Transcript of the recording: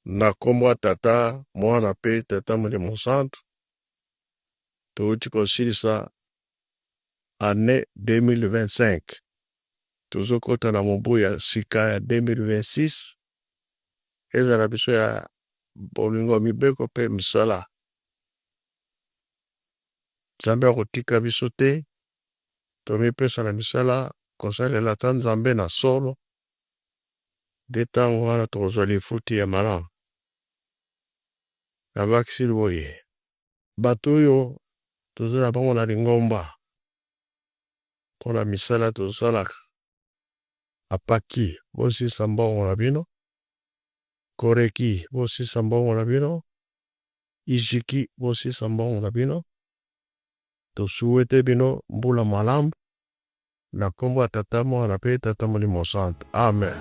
Na nkombo ya Tata, Mwana mpe Tata Molimo Santu, touti kosilisa annee 2025. Tozokota na mobu ya sika ya 2026. Ezala biso ya bolingo mibeko mpe misala. Nzambe akotika biso te, tomipesa na misala kosalela ata Nzambe na solo, nde ntango wana tokozwa lifuti ya malamu. Nabakisi boye, bato oyo toza na bango na lingomba mpo na misala tosalaka, apaki bosisa mbongo na bino, koreki bosisa mbongo na bino, ijiki bosisa mbongo na bino, tosuwete bino mbula malamu na nkombo ya Tata, Mwana mpe Tata Molimo Santu. Amen.